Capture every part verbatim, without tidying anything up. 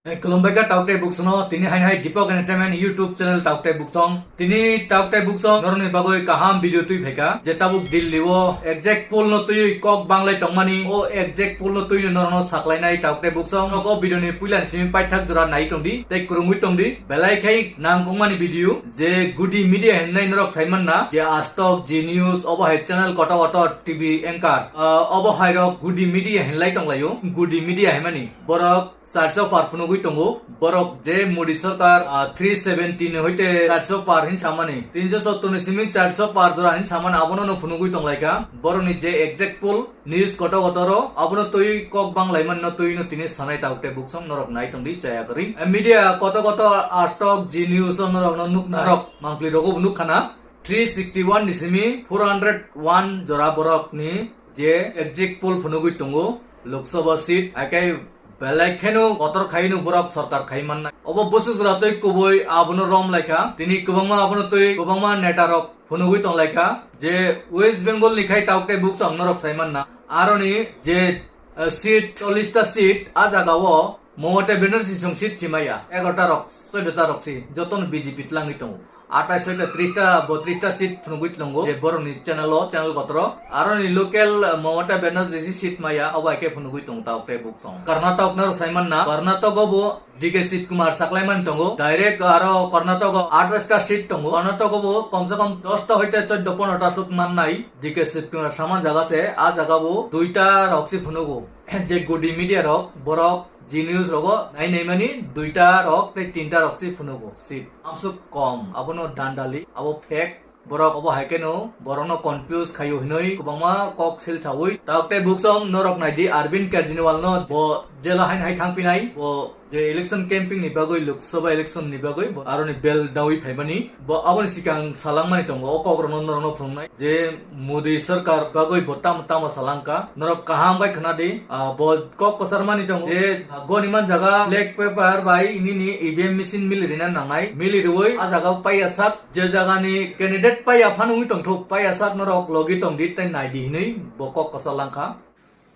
Eh, khulumbai kha Taukte Buksongno, tini haini hai Deepak Entertainment YouTube channel Taukte Buksong. Tini Taukte Buksong norokni bagwi kaham video twi phaikha, je tabuk Delhi o exit poll no twi kok banglai tongmani, o exit poll no twi norokno saklainai Taukte Buksong. Nok o video ni puila ni simi paithak jora nai tongdi, tei kwrwngwi tongdi, belai khai nangkukmani video, je Gudi Media hinlai norok saimanna, je Aaj Tak, Zee News, obo hai channel kotor kotor T V anchor, ah, obo hai rok Gudi Media hinlai tonglaio, Gudi Media hinmani. Borok charso par phunugwi tongo. Borok je Modi sarkar, ah, three seventy ni hoite charso par hin samani, tinso sottor ni simi charso par jora hin samani, abono no phunugwi tonglaikha. Borokni je exit poll news kotor kotoro abono twi kok banglaimani no twi no tini sanai Taukte Buksong norok nai tongdi chaya kwrwi. Eh, media kotor kotor Aaj Tak, Zee News o norok no nukna, norok mangpli rogo bo nukkhana. Three sixty one ni simi four hundred one jora borokni je exit poll phunugwi tongo Lok Sabha seat, haikhe belai kheno kotor khaino borok sorkar khai mannai. Obo bwswk jora twi kubui abono rom laikha. Tini kwbangma abono twi kwbangma neta rok phunugwi tonglaikha je West Bengal ni khai Taukte Buksong norok saimanna. Aroni je, eh, seat, chollish ta seat, a jaga o Mamata Banerjee song seat si maya, egarota rok, chouddota rok si, jotono B J P tlangwi tongo. Atais hoita tris ta, botris ta seat phunugwi tlongo, je borokni channel o, channel kotoro. Aroni local, eh, Mamata Banerjee si seat maya, obo hai khe phunugwi tongo Taukte Buksong. Karnataka no saimanna, Karnataka bo D K Shiv Kumar saklaimani tongo. Direct aro Karnataka o atais ta seat tongo. Karnataka bo komse kom dos ta hoite choudo pondro ta suk mannai. D K Shiv Kumar sama jaga se, a jaga bo duita rok si phunugo. Je Gudi Media rok, borok Zee News rogo nai naimani duita rok tei tinta rok si phunugo. Seat amsuk kom, abono dandali, abo fake. Borok obo hai kheno borokno confuse khaio hinwi kwbangma kok sil saui. Taukte Buksong norok naidi, Arvind Kejriwal no bo jela hain hai thangpinai, bo je election camping ni bagwi, Lok Sabha election ni bagwi bo aroni bel dawi phaimani, bo aboni sikang salangmani tongo, o kok rokno norokno phunuknai je Modi sarkar bagwi bo tamo tamo salangkha, norok kaham bai khwnadi. Ah, bo kok kwcharmani tongo je, ah, goni man jaga black paper bai nini E V M machine mili rina nangnai, mili rwi a jaga paiya sak, je jagani candidate paiya phano wngwi tongthok, paiya sak norok logi tongdi tei naidi hinwi bo kok kwchar langkha.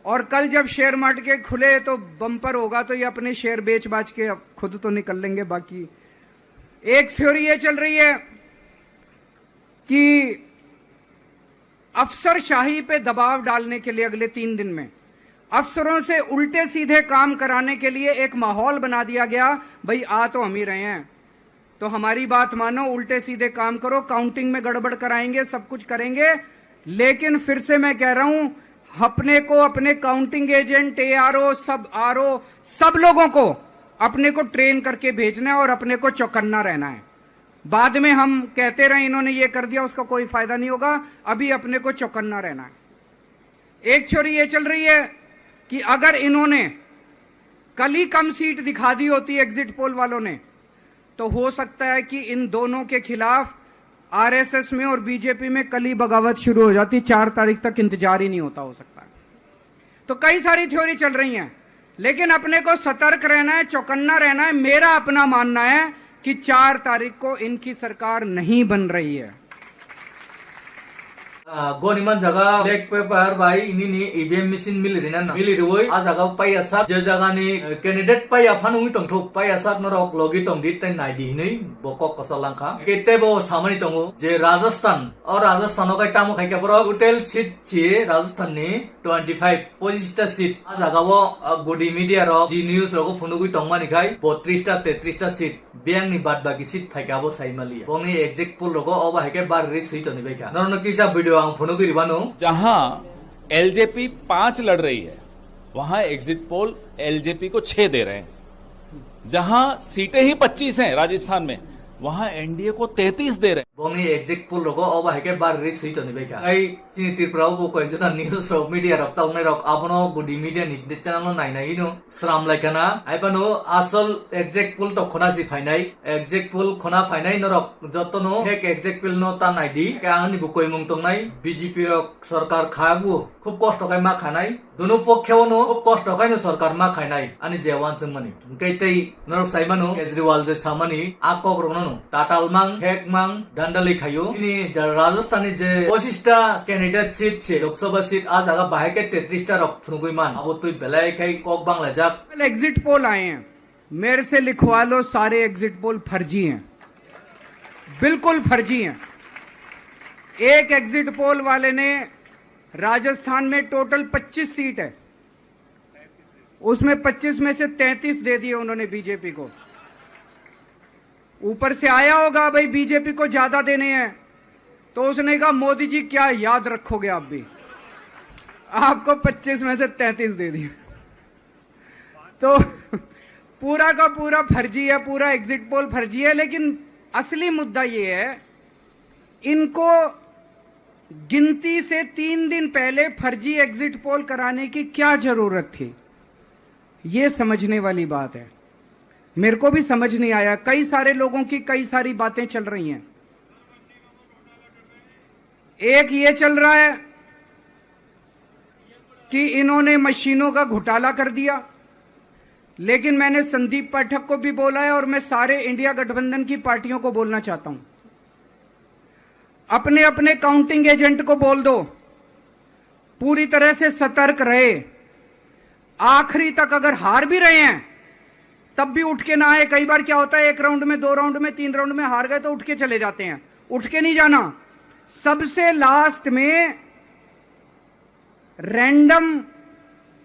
और कल जब share mart के खुले तो बम्पर होगा, तो ये अपने शेयर बेच बाच के अब खुद तो निकल लेंगे। बाकी एक थ्योरी ये चल रही है कि अफसरशाही पे दबाव डालने के लिए अगले तीन दिन में अफसरों से उल्टे सीधे काम कराने के लिए एक माहौल बना दिया गया, भाई आ तो हम ही रहे हैं, तो हमारी बात मानो, उल्टे सीधे काम करो, काउंटिंग में गड़बड़ कराएंगे, सब कुछ करेंगे। लेकिन फिर से मैं कह रहा हूं, अपने को, अपने counting agent, A R O, सब आर ओ, सब लोगों को अपने को ट्रेन करके भेजना है और अपने को चौकन्ना रहना है। बाद में हम कहते रहे इन्होंने ये कर दिया, उसका कोई फायदा नहीं होगा, अभी अपने को चौकन्ना रहना है। एक थ्योरी ये चल रही है कि अगर इन्होंने कल ही कम सीट दिखा दी होती एग्जिट पोल वालों ने, तो हो सकता है कि इन दोनों के खिलाफ आरएसएस में और बीजेपी में कल ही बगावत शुरू हो जाती, चार तारीख तक इंतजार ही नहीं होता, हो सकता है। तो कई सारी थ्योरी चल रही हैं, लेकिन अपने को सतर्क रहना है, चौकन्ना रहना है। मेरा अपना मानना है कि चार तारीख को इनकी सरकार नहीं बन रही है। Ah, goni man jaga black paper bai nini E V M machine mili rina na, mili rwi a jaga paiya sak, je jagani, eh, candidate paiya phano wngwi tongthok, paiya sak norok logi tongdi tei naidi hinwi bo kok kwchar langkha. Ke tei bo samani tongo je Rajasthan, o Rajasthan o kai tamo khai khe borok total seat si Rajasthan ni twenty five, pochista seat. A jaga o, ah, Gudi Media rok, Zee News rogo phunugwi tongmani khai botris ta, tetris ta seat. Biyangni bad baki seat phaikha abo saimaliya. Bongni exit poll rogo obo haikhe bariri swi toni baikha. Norokno kisa video ang phunugwi ribano. जहां एलजेपी पांच लड़ रही है, वहां exit poll LJP को छह दे रहे हैं। जहां सीटें ही पच्चीस हैं राजस्थान में, वहां एनडीए को तैंतीस दे रहे हैं। Bongni exit poll rogo obo haikhe bariri swi toni baikha. Tei chini Tripura o bo koyekjona news rok, media rok chalnai rok abono Gudi Media ni channel no nainai no sram laikha na. Hai phano asol exit poll to khona si phainai. Exit poll khona phainai norok jotono fake exit poll no ta naidi. Khe ani bo koimung tongnai B J P rok sorkar kha bo khub kosto khai ma khanai. Dono pokhe o no khub kosto khai no sorkar ma khainai ani je wanswngmani. Hwnkhe tei norok saimano Kejriwal je samani a kok rokno no tatal mang, hek mang, dandali khaio. Ini ja Rajasthan ni je pochista candidate seat se Lok Sabha seat a jaga bahai khe tetris ta rok phunugwi man. Abo twi belai khai kok banglaijak. Exit poll आए हैं, मेरे से लिखवा लो, सारे exit poll फर्जी हैं, बिल्कुल फर्जी हैं। एक एग्जिट पोल वाले ने, राजस्थान में टोटल पच्चीस सीट है, उसमें पच्चीस में से तैंतीस दे दिए उन्होंने बीजेपी को। ऊपर से आया होगा, भाई, बीजेपी को ज्यादा देने हैं, तो उसने कहा, "मोदी जी, क्या याद रखोगे आप भी, आपको पच्चीस में से तैंतीस दे दिए।" तो पूरा का पूरा फर्जी है, पूरा एग्जिट पोल फर्जी है। लेकिन असली मुद्दा ये है, इनको गिनती से तीन दिन पहले फर्जी एग्जिट पोल कराने की क्या जरूरत थी, ये समझने वाली बात है। मेरे को भी समझ नहीं आया, कई सारे लोगों की कई सारी बातें चल रही हैं। एक ये चल रहा है कि इन्होंने मशीनों का घोटाला कर दिया, लेकिन मैंने संदीप पाठक को भी बोला है और मैं सारे इंडिया गठबंधन की पार्टियों को बोलना चाहता हूं, अपने अपने काउंटिंग एजेंट को बोल दो, पूरी तरह से सतर्क रहे। आखिरी तक अगर हार भी रहे हैं, तब भी उठ के ना आए। कई बार क्या होता है, एक राउंड में, दो राउंड में, तीन राउंड में हार गए तो उठ के चले जाते हैं। उठ के नहीं जाना। सबसे लास्ट में रैंडम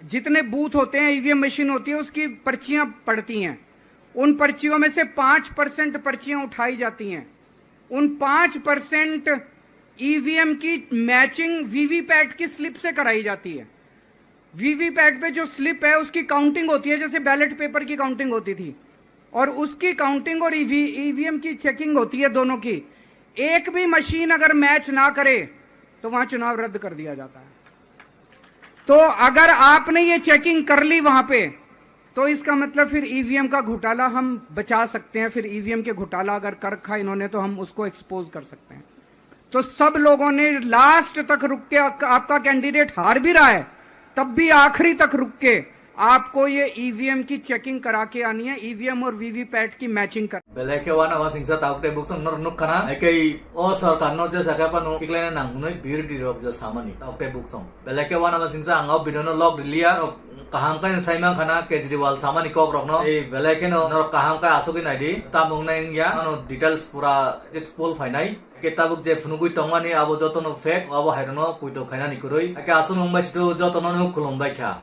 जितने बूथ होते हैं, ईवीएम मशीन होती है, उसकी पर्चियां पड़ती हैं। उन पर्चियों में से पाँच परसेंट पर्चियां उठाई जाती हैं। उन पाँच परसेंट ईवीएम की मैचिंग वीवीपैट की स्लिप से कराई जाती है। वीवीपैट पे जो स्लिप है, उसकी काउंटिंग होती है, जैसे बैलेट पेपर की काउंटिंग होती थी, और उसकी काउंटिंग और ईवी ईवीएम की चेकिंग होती है दोनों की। एक भी मशीन अगर मैच ना करे, तो वहां चुनाव रद्द कर दिया जाता है। तो अगर आपने ये चेकिंग कर ली वहां पे, तो इसका मतलब फिर ईवीएम का घोटाला हम बचा सकते हैं। फिर ईवीएम के घोटाला अगर कर रखा इन्होंने, तो हम उसको एक्सपोज कर सकते हैं। तो सब लोगों ने लास्ट तक रुक के, आप, आपका कैंडिडेट हार भी रहा है, तब भी आखिरी तक रुक के आपको ये ईवीएम की चेकिंग करा के आनी है, ईवीएम और वीवीपैट की मैचिंग कर। Belai khe uanama singsa tabuk tei buksong norok nukha na, ekei o sorkar no jesa khe phano khiklaina nang hwnwi birodhi rok je samani tabuk tei buksong. Belai khe uanama singsa ang o video no log riliya, norok kaham khe sai mankha na Kejriwal samani kok rok no. Ei belai kheno norok kaham khe asugwi naidi, tamo wngnai wngya, ano details pura explain phainai. Khe tabuk je phunugwi tongmani abo jotono fake, abo hairokno poito khainani kwrwi. Hakhe aswk wngbai situ jotono no khulumbai kha.